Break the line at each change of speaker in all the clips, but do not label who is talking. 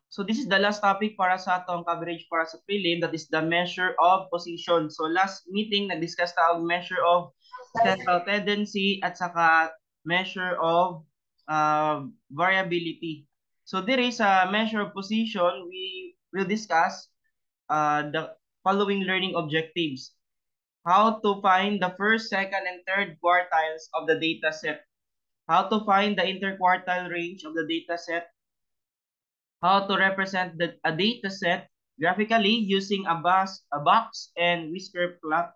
So this is the last topic para sa atong coverage para sa prelim, that is the measure of position. So last meeting, nag-discuss ta og measure of central tendency at saka measure of variability. So there is a measure of position, we will discuss the following learning objectives. How to find the first, second, and third quartiles of the data set. How to find the interquartile range of the data set. How to represent a data set graphically using a box and whisker plot.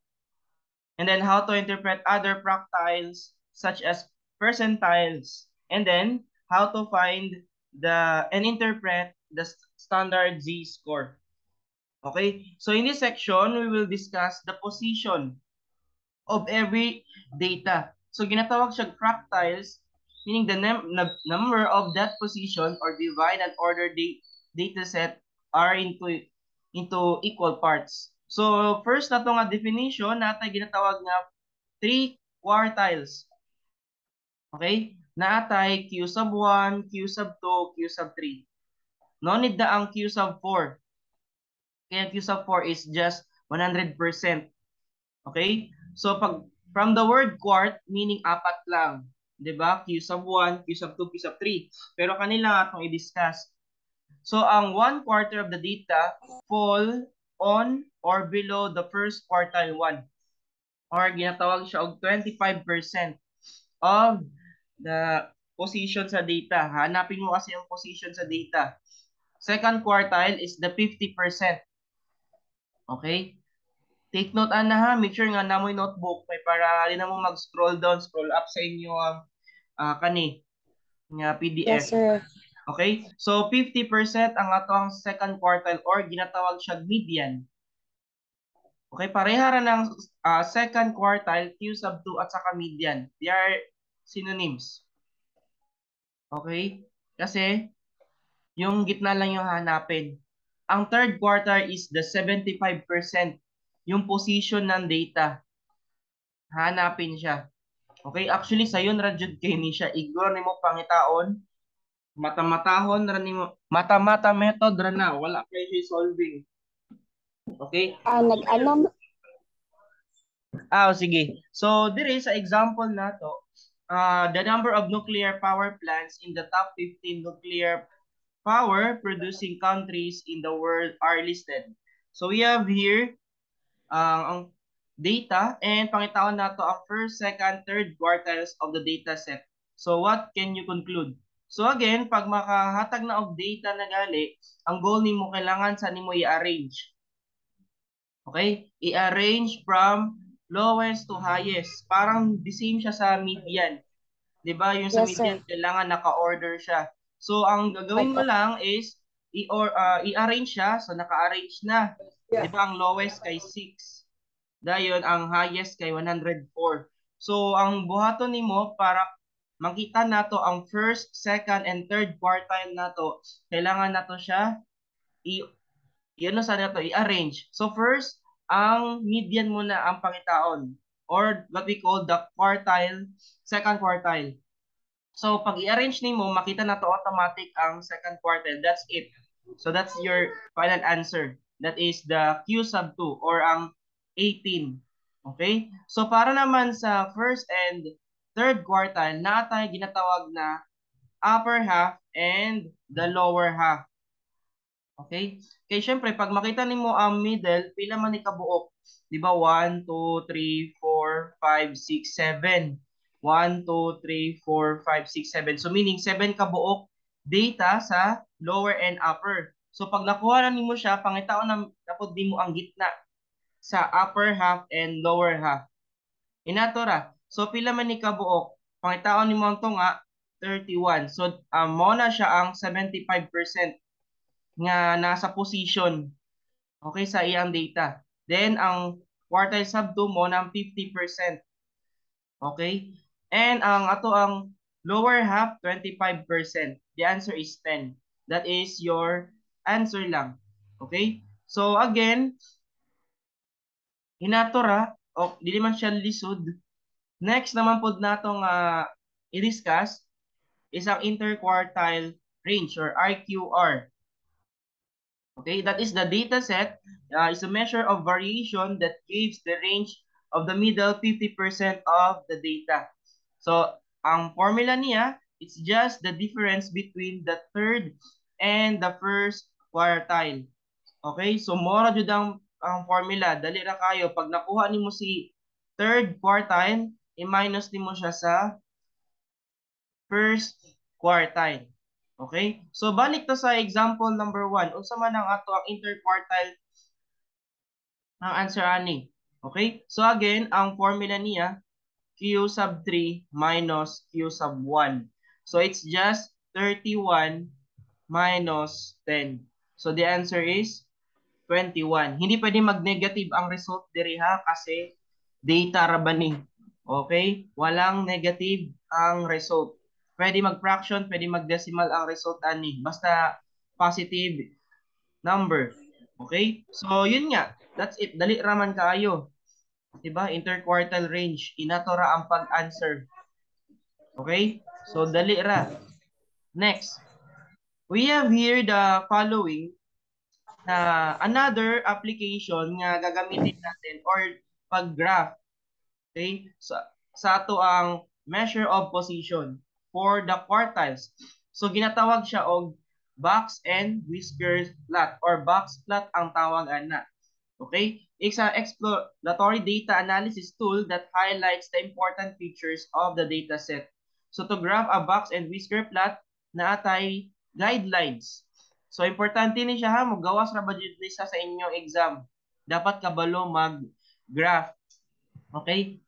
And then how to interpret other fractiles such as percentiles. And then how to find the and interpret the standard z-score. Okay, so in this section, we will discuss the position of every data. So ginatawag siya fractiles, meaning the number of that position or divide and order the data set are into equal parts. So first na nga definition, naa tay ginatawag nga three quartiles. Okay? Naa tay Q sub 1, Q sub 2, Q sub 3. No need na ang Q sub 4. Kaya Q sub 4 is just 100%. Okay? So pag from the word quart, meaning apat lang. 'Di ba? Q sub 1, Q sub 2, Q sub 3. Pero kanila atong i-discuss. So ang one quarter of the data fall on or below the first quartile 1. Or ginatawag siya og 25% of the position sa data. Hanapin mo kasi ang position sa data. Second quartile is the 50%. Okay? Take note ana ha, make sure nga naa moy notebook kay para di na mo mag-scroll down, scroll up sa inyo ang kani nga PDF.
Yes, sir.
Okay? So 50% ang ato ang second quartile or ginatawag siya median. Okay, pareha ra ng second quartile, Q sub 2 at saka median. They are synonyms. Okay? Kasi yung gitna lang yung hanapin. Ang third quarter is the 75%, yung position ng data. Hanapin siya. Okay, actually sayon ra jud kay ni siya. Igor nimo pangitaon, mata-matahon ra nimo, mata-mata method ra na, wala kay siya solving. Okay?
Ah, nag-ano.
Ah, oh, sige. So, dire sa example nato, the number of nuclear power plants in the top 15 nuclear power producing countries in the world are listed. So, we have here ang data and pangitaon nato ang first, second, third quartiles of the data set. So, what can you conclude? So again, pag makahatag na og data na gali, ang goal nimo kailangan sa nimo i-arrange. Okay? I-arrange from lowest to highest. Parang the same siya sa median. 'Di ba? Yung sa
Yes,
median
sir.
Kailangan naka-order siya. So ang gagawin mo
Opo.
Lang is i or i-arrange siya. So naka-arrange na. 'Di ba ang lowest kay 6. Dayon ang highest kay 104. So ang buhaton nimo para makita nato ang first, second, and third quartile nato, kailangan nato siya i i-ano sa nato i-arrange. So first, ang median muna ang pangitaon or what we call the quartile, second quartile. So pag i-arrange nimo, makita nato automatic ang second quartile. That's it. So that's your final answer. That is the Q sub 2 or ang 18. Okay? So para naman sa first and third quartile, naa tay ginatawag na upper half and the lower half. Okay? Kay syempre, pag makita nimo ang middle, pila man ni kabuok? Di ba? 1, 2, 3, 4, 5, 6, 7. 1, 2, 3, 4, 5, 6, 7. So meaning 7 kabuok data sa lower and upper. So pag nakuha na nimo siya, pangitaon na napod nimo ang gitna sa upper half and lower half. Inato ra. So pila man ni kabuok? Pangitaon nimo ang tunga, 31. So mo na siya ang 75% nga nasa position, okay, sa iyang data. Then ang quartile sub 2 mo ng 50%. Okay? And ang ato ang lower half, 25%. The answer is 10. That is your answer lang. Okay? So again, hinato ra o dili man siya lisod. Next naman pod natong i-discuss is ang interquartile range or IQR. Okay, that is the data set is a measure of variation that gives the range of the middle 50% of the data. So, ang formula niya, it's just the difference between the third and the first quartile. Okay, so mao ra jud ang formula. Dali ra kayo. Pag nakuha nimo si third quartile, i-minus nimo siya sa first quartile. Okay? So balik to sa example number 1. Unsa man ang ato ang interquartile ang answer ani? Okay? So again, ang formula niya, Q sub 3 minus Q sub 1. So it's just 31 minus 10. So the answer is 21. Hindi pwede mag-negative ang result diri ha, kasi data ra ba ni. Okay? Walang negative ang result. Pwede mag-fraction, pwede mag-decimal ang result ani. Basta positive number. Okay? So yun nga. That's it. Dali raman kaayo. Diba? Interquartile range. Inato ra ang pag-answer. Okay? So dali ra. Next. We have here the following na another application nga gagamitin natin or pag-graph. Okay? So, sa ato ang measure of position for the quartiles. So ginatawag siya og box and whiskers plot or box plot ang tawag ana. Okay? It's an exploratory data analysis tool that highlights the important features of the data set. So to graph a box and whisker plot, naa tay guidelines. So importante ni siya ha, mogawas ra ba jud ni siya sa inyong exam. Dapat kabalo mag-graph. Okay?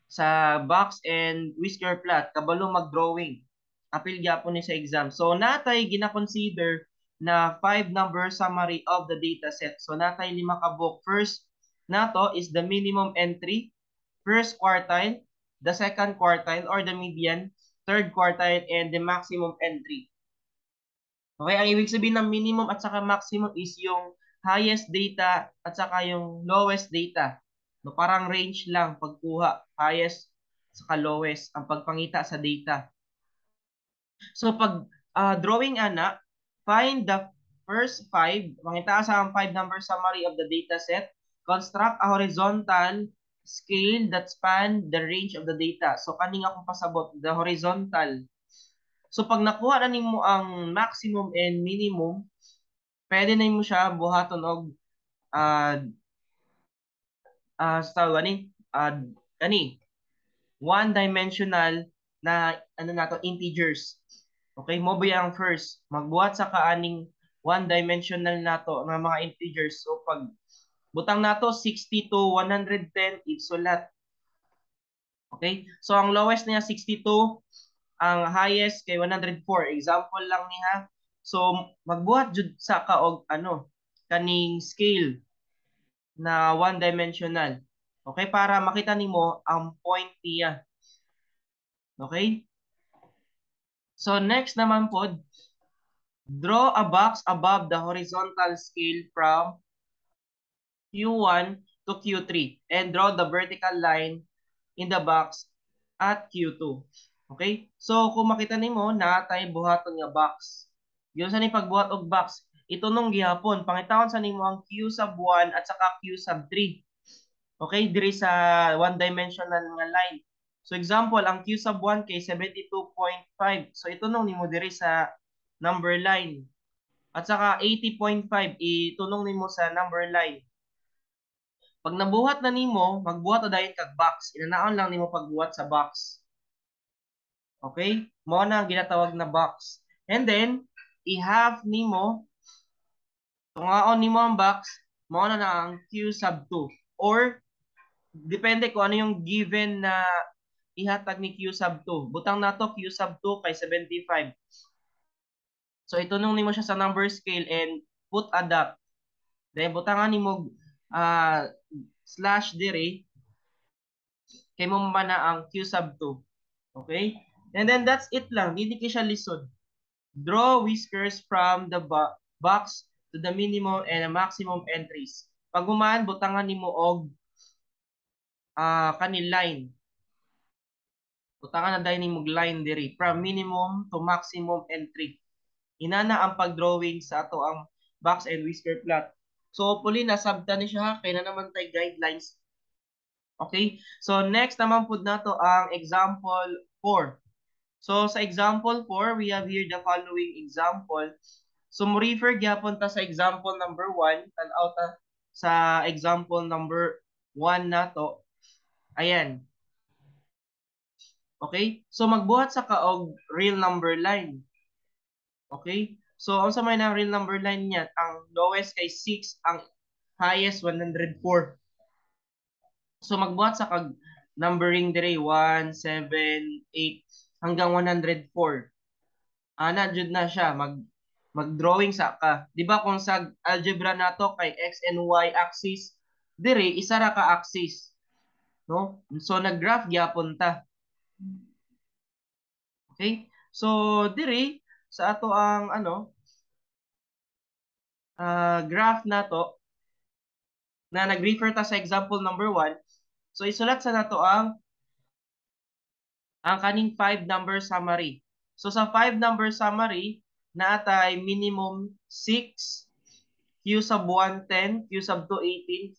Sa box and whisker plot, kabalo mag-drawing. Apil gyapon ni sa exam. So naa tay gina-consider na five number summary of the data set. So naa tay lima ka buok. First nato is the minimum entry, first quartile, the second quartile or the median, third quartile, and the maximum entry. Okay, ang ibig sabihin ng minimum at saka maximum is yung highest data at saka yung lowest data. No, parang range lang pagkuha, highest saka lowest ang pagpangita sa data. So pag drawing ana, find the first five, mangita sa ang five number summary of the data set, construct a horizontal scale that span the range of the data. So kani nga akong pasabot, the horizontal. So pag nakuha na nimo ang maximum and minimum, pwede na nimo siya buhaton og sa ni kani one dimensional na ano nato, integers. Okay, mao ba ang first magbuhat sa kaaning one dimensional nato nga mga integers. So pag butang nato 60 to 110, isulat. Okay? So ang lowest niya 62, ang highest kay 104. Example lang niya. So magbuhat jud sa ka og ano, kaning scale na one dimensional. Okay, para makita nimo ang point niya. Okay? So next naman pod, draw a box above the horizontal scale from Q1 to Q3 and draw the vertical line in the box at Q2. Okay? So kung makita nimo, naa tay buhaton nga box. Yun sa ni pagbuhat og box, itunong gihapon. Pangitaon sa nimo ang Q sub 1 at saka Q sub 3. Okay, diri sa one dimensional nga line. So example, ang Q sub 1 kay 72.5. So itunong nimo diri sa number line. At saka 80.5, itunong nimo sa number line. Pag nabuhat na nimo, magbuhat na dayon kag box. Inanaon lang nimo pagbuhat sa box. Okay? Mao na ang ginatawag na box. And then, i-half nimo, tungaon nimo ang box, mao na na ang Q sub 2. Or, depende kung ano yung given na ihatag ni Q sub 2. Butang nato Q sub 2 kay 75. So, itunong nimo siya sa number scale and put a dot. Then, butangan nimo slash diri kay mao man na ang Q sub 2. Okay? And then that's it lang. Hindi kay siya lisod. Draw whiskers from the box to the minimum and maximum entries. Pag human, butangan nimo og kani line. Butangan na dayon nimo line diri from minimum to maximum entry. Inana ang pag-drawing sa ato ang box and whisker plot. So hopefully nasabtan ni siya kay naa naman tay guidelines. Okay? So next naman pud nato ang example 4. So sa example 4, we have here the following example. So mo-refer gyapon ta sa example number 1, tan-aw ta sa example number 1 nato. Ayan. Okay? So magbuhat sa ka og real number line. Okay? So unsa may na real number line niya? Ang lowest kay 6, ang highest 104. So magbuhat sa kag numbering dire 1, 7, 8 hanggang 104. Ana jud na siya, mag-drawing sa ka. Di ba kung sa algebra nato kay x and y axis, dire isa ra ka axis. No? So nag-graph gyapon ta. Okay? So diri sa ato ang ano graph nato na nag-refer ta sa example number 1. So isulat sa nato ang kaning 5 number summary. So sa 5 number summary, naatay minimum 6, Q sub 1 10, Q sub 2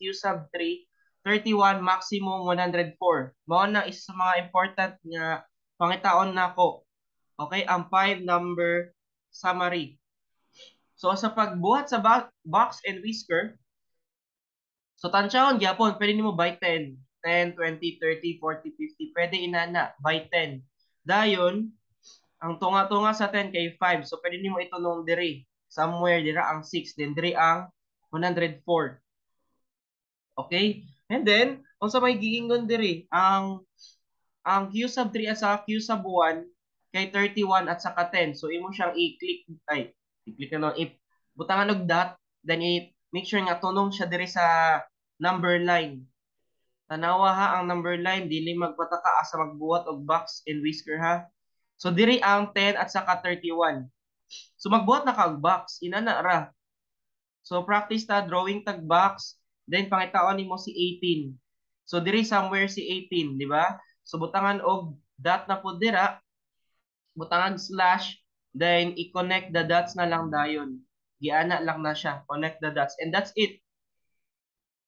18, Q sub 3 31, maximum 104. Mao na isa sa mga important nga pangitaon nako. Okay, ang 5 number summary. So sa pagbuhat sa box and whisker, so tansyahon gyapon, pwede nimo by 10, 10, 20, 30, 40, 50, pwede inana by 10. Dayon, ang tunga-tunga sa 10 kay 5. So pwede nimo itunong diri. Somewhere dira ang 6, then diri ang 104. Okay? And then, unsa may giingon diri, ang Q sub 3 at saka Q sub 1 kay 31 at saka 10. So imo siyang i-click, ay i-click na no, i butangan og dot, then i make sure nga tunong siya diri sa number line. Tanawa ha ang number line, dili magpataka asa magbuhat og box and whisker ha. So diri ang 10 at saka 31. So magbuhat na ka og box, inana ra. So practice ta drawing tag box, then pangitaon nimo si 18. So diri somewhere si 18, di ba? So butangan og dot na pud dira, butangan slash, then i-connect the dots na lang dayon. Giana lang na siya, connect the dots, and that's it.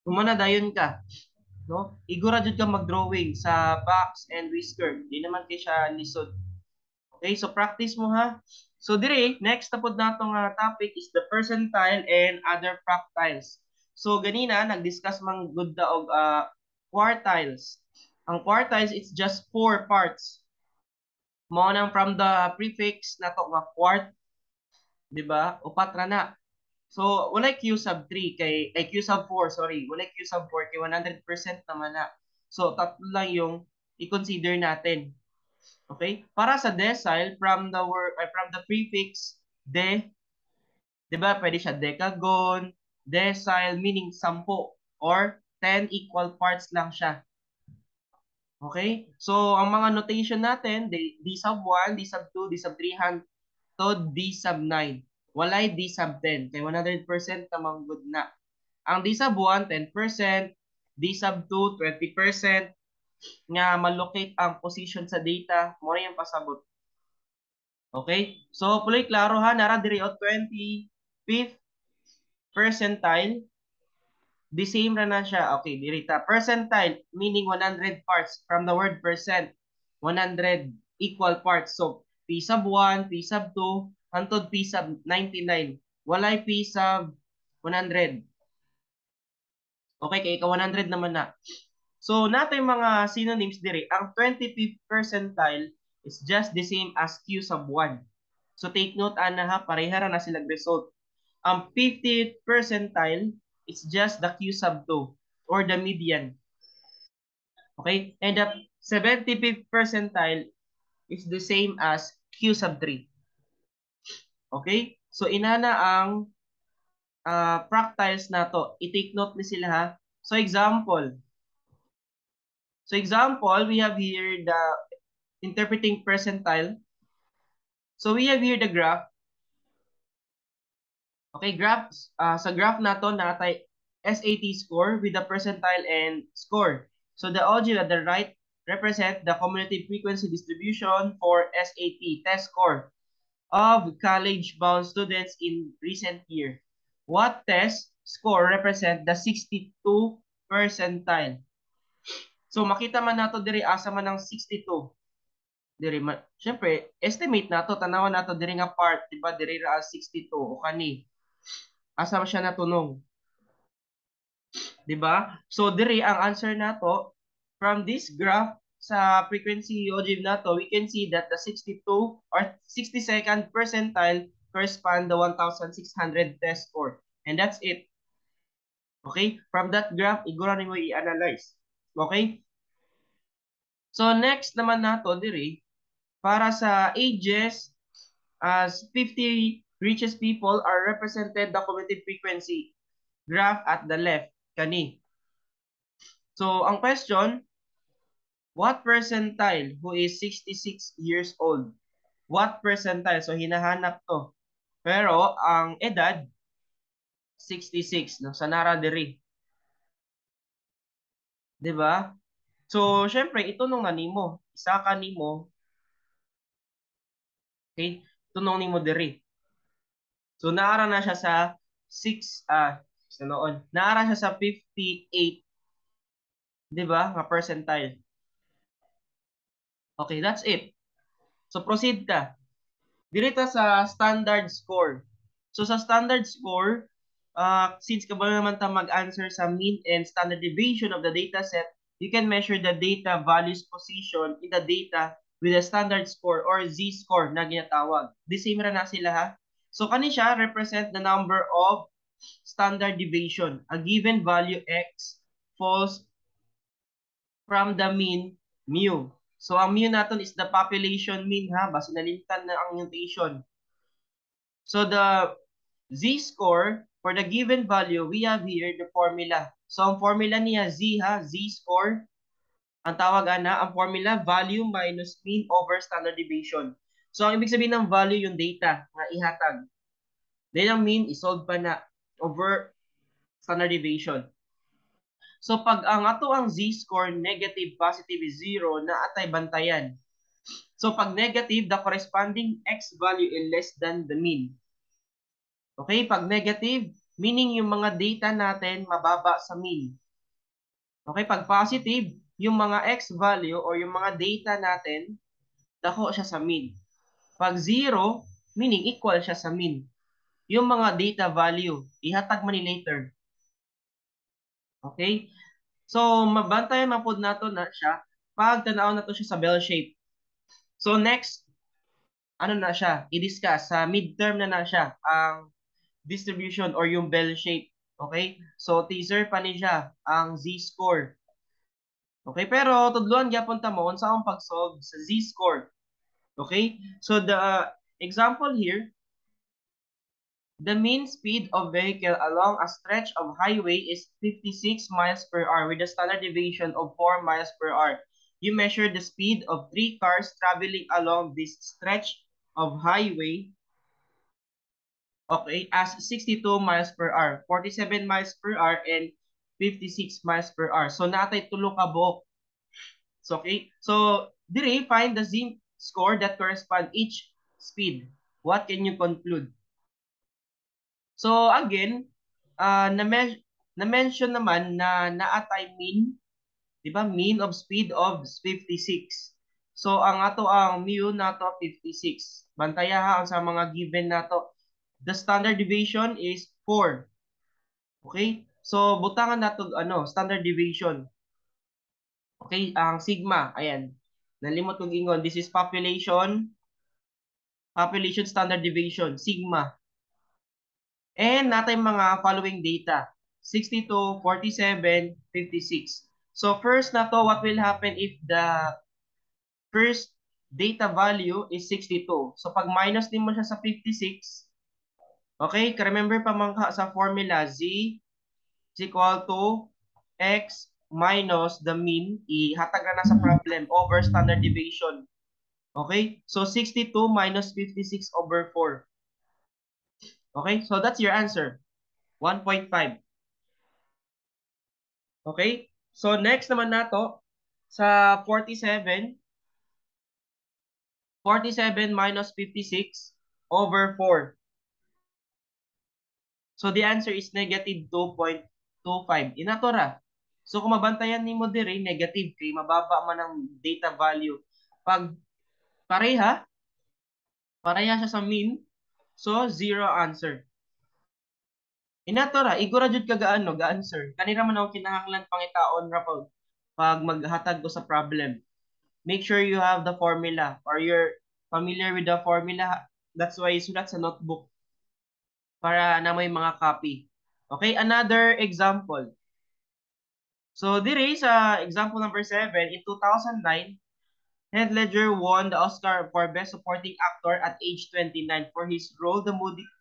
Humana dayon ka. No? Igora jud ka mag-drawing sa box and whisker. Di naman kay siya lisod. Okay, so practice mo ha. So dire, next na pod nato nga topic is the percentile and other fractiles. So ganina nag-discuss man gud ta og quartiles. Ang quartiles, it's just four parts. Mao nang from the prefix nato nga quart, di ba? Upat ra na. So walay Q sub 3 kay, ay, Q sub 4, sorry. Walay Q sub 4 kay 100% naman na. So tatlo lang yung i-consider natin. Okay? Para sa decile, from the word, from the prefix de, 'di ba? Pwede siya decagon, decile, meaning 10 or 10 equal parts lang siya. Okay? So ang mga notation natin, D, D sub 1, D sub 2, D sub 3 hangtod D sub 9. Walay D sub 10 kay 100% naman gud na. Ang D sub 1, 10%, D sub 2, 20% nga malocate ang position sa data, mo na yung pasabot. Okay? So, hopefully klaro ha, nara diri o 25th percentile. The same ra na siya. Okay, diri ta. Percentile meaning 100 parts from the word percent. 100 equal parts. So, P sub 1, P sub 2, hantod P sub 99. Walay P sub 100. Okay, kay ika 100 naman na. So, natay mga synonyms diri. Ang 25th percentile is just the same as Q sub 1. So, take note ana ha, pareha ra na sila result. Ang 50th percentile is just the Q sub 2 or the median. Okay? And the 75th percentile is the same as Q sub 3. Okay? So, inana ang fractiles nato. I-take note ni sila ha. So, example. So, example, we have here the interpreting percentile. So, we have here the graph. Okay, graph. Sa graph nato, natay SAT score with the percentile and score. So, the ogee at the right represent the cumulative frequency distribution for SAT test score of college-bound students in recent year. What test score represent the 62 percentile? So makita man nato diri asa man ang 62. Diri man, syempre estimate nato, tanawan nato diri nga part, di ba? Diri ra ang 62 o kani. Asa man siya natunong? Di ba? So diri ang answer nato from this graph sa frequency ogive nato, we can see that the 62 or 62nd percentile correspond the 1,600 test score. And that's it. Okay? From that graph, igura nimo i-analyze. Okay? So next naman nato diri para sa ages as 50 richest people are represented the cumulative frequency graph at the left kani. So ang question, what percentile who is 66 years old? What percentile? So hinahanap to. Pero ang edad 66, no, sa nara diri. 'Di ba? So syempre itunong na nimo, isa ka nimo. Okay? Tunong nimo diri. So naara na siya sa 6 sa noon. Naara siya sa 58, 'di ba? Nga percentile. Okay, that's it. So proceed ta. Direta sa standard score. So sa standard score, since kabalo naman ta mag-answer sa mean and standard deviation of the data set, you can measure the data values position in the data with a standard score or z-score na ginatawag. The same ra na sila ha. So kani siya represent the number of standard deviation. A given value x falls from the mean mu. So ang mu naton is the population mean ha, basta nalimtan na ang notation. So the z-score for the given value, we have here the formula. So ang formula niya z ha, z-score. Ang tawag ana, ang formula, value minus mean over standard deviation. So ang ibig sabihin ng value, yung data nga ihatag. Then ang mean, isolve pa na over standard deviation. So pag ang ato ang z-score negative, positive is 0, na atay bantayan. So pag negative, the corresponding x value is less than the mean. Okay, pag negative, meaning yung mga data natin mababa sa mean. Okay, pag positive, yung mga x value or yung mga data natin, dako siya sa mean. Pag 0, meaning equal siya sa mean. Yung mga data value, ihatag man ni later. Okay? So, mabantayan man pod nato na siya pag tanaw nato siya sa bell shape. So, next, ano na siya, i-discuss sa midterm na na siya, ang distribution or yung bell shape. Okay? So, teaser pa ni siya, ang z-score. Okay? Pero, tudluan gyapon ta mo unsa ang pag-solve sa z-score. Okay? So, the example here, the mean speed of vehicle along a stretch of highway is 56 miles per hour with a standard deviation of 4 miles per hour. You measure the speed of three cars traveling along this stretch of highway, okay, as 62 miles per hour, 47 miles per hour, and 56 miles per hour. So, natay tulo ka buok. So, okay. So, diri, find the Z score that correspond each speed. What can you conclude? So again, na-mention naman na naatay mean, di ba? Mean of speed of 56. So ang ato ang mu nato 56. Bantaya ha ang sa mga given nato. The standard deviation is 4. Okay? So butangan nato ano, standard deviation. Okay, ang sigma, ayan. Nalimot kong ingon, this is population standard deviation, sigma. And natay mga following data. 62, 47, 56. So first na to, what will happen if the first data value is 62? So pag minus din mo siya sa 56, okay, remember pa man ka sa formula, Z is equal to X minus the mean, ihatag na na sa problem, over standard deviation. Okay, so 62 minus 56 over 4. Okay, so that's your answer. 1.5. Okay, so next naman nato sa 47. 47 minus 56 over 4. So the answer is negative 2.25. Inato ra. So kung mabantayan nimo diri, negative kay mababa man ang data value. Pag pareha, pareha siya sa mean, so zero answer. Inato ra, igo ra jud ka gaano ga-answer. Kanira man ako kinahanglan pangitaon ra pag maghatag ko sa problem. Make sure you have the formula or you're familiar with the formula. That's why sulat sa notebook para na may mga copy. Okay, another example. So, diri sa example number 7, in 2009, Heath Ledger won the Oscar for Best Supporting Actor at age 29 for his role the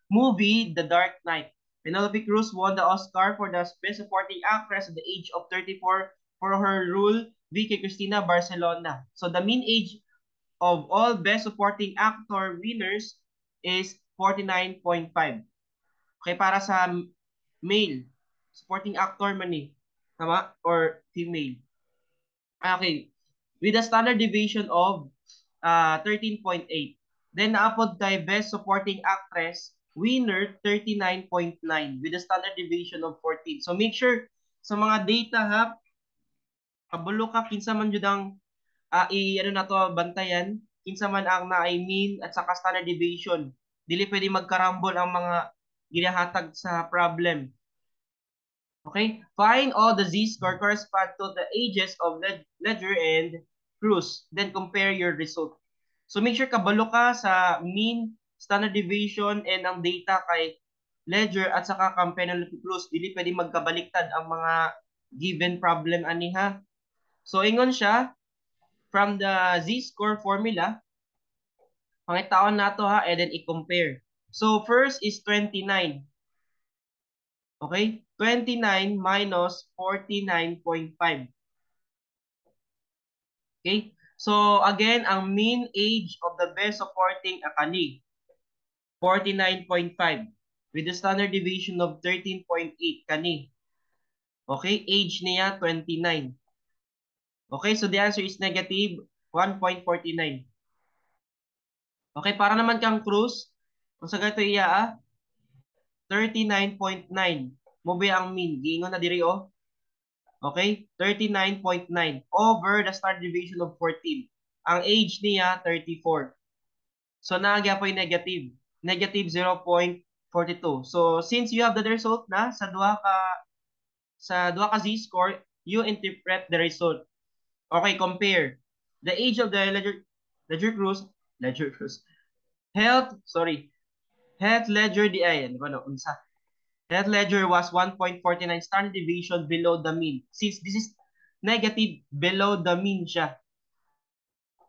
movie The Dark Knight. Penelope Cruz won the Oscar for the Best Supporting Actress at the age of 34 for her role Vicky Cristina Barcelona. So the mean age of all Best Supporting Actor winners is 49.5. Okay, para sa male, supporting actor man ni. Tama? Or female. Okay. With a standard deviation of 13.8. Then naapod kay Best Supporting Actress winner 39.9 with a standard deviation of 14. So make sure sa mga data ha, kabalo ka kinsa man jud ang i ano na to bantayan, kinsa man ang naay mean at saka standard deviation. Dili pwede magkarambol ang mga ginahatag sa problem. Okay? Find all the z-score correspond to the ages of Ledger and Cruz. Then compare your result. So make sure kabalo ka sa mean, standard deviation, and ang data kay Ledger at saka kang Penelope Cruz. Dili pwede magkabaliktad ang mga given problem ani ha. So ingon siya, from the z-score formula, pangitaon nato ha, and then i-compare. So first is 29. Okay? 29 minus 49.5. Okay? So again, ang mean age of the best supporting akani, 49.5 with the standard deviation of 13.8 kani. Okay? Age niya 29. Okay, so the answer is negative 1.49. Okay, para naman kang Cruz, kung sa ganito iya ah, 39.9. Mo ba ang mean? Giingon na diri oh. Okay? 39.9 over the standard deviation of 14. Ang age niya 34. So naa gyapon negative. Negative 0.42. So since you have the result na sa duha ka z-score, you interpret the result. Okay, compare. The age of the Ledger Cruz, Health, sorry, Heath Ledger di ay, ano ba no, unsa? Heath Ledger was 1.49 standard deviation below the mean. Since this is negative, below the mean siya.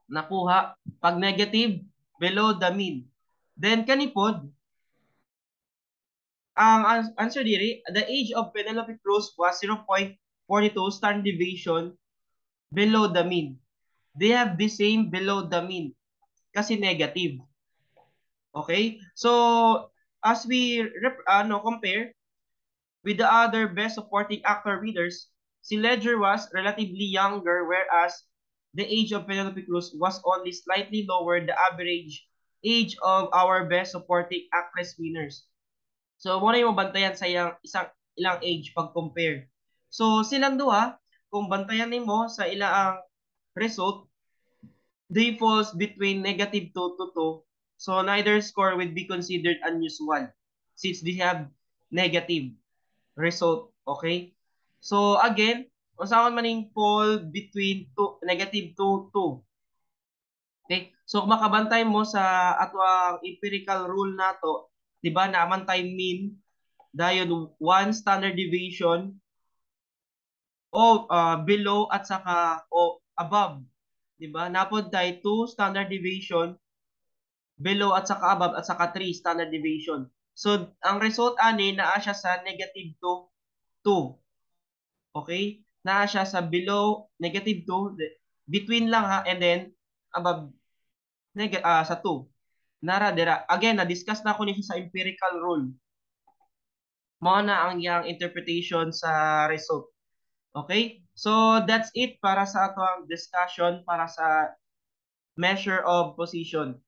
Nakuha, pag negative, below the mean. Then kanipod, ang answer diri, the age of Penelope Cruz was 0.42 standard deviation below the mean. They have the same below the mean kasi negative. Okay? So, as we ano, compare with the other best supporting actor winners, si Ledger was relatively younger, whereas the age of Penelope Cruz was only slightly lower the average age of our best supporting actress winners. So, muna yung bantayan sa iyang isang ilang age pag-compare. So, silang duha, kung bantayan nimo sa ilang result, they falls between negative 2 to 2. So, neither score would be considered unusual since they have negative result. Okay? So, again, unsaon man ning fall between 2, negative 2, 2? Okay? So, kung makabantay mo sa ato ang empirical rule nato, di ba, naaman tay mean, dayon one standard deviation o below at saka o above, di ba? Napod tay 2 standard deviation below at saka above at saka 3 standard deviation. So, ang result ani naa siya sa negative 2, 2. Okay? Naa siya sa below negative 2, between lang ha, and then above sa 2. Nara dira. Again, na-discuss na ko ni siya sa empirical rule. Mao na ang iyang interpretation sa result. Okay? So, that's it para sa ato ang discussion para sa measure of position.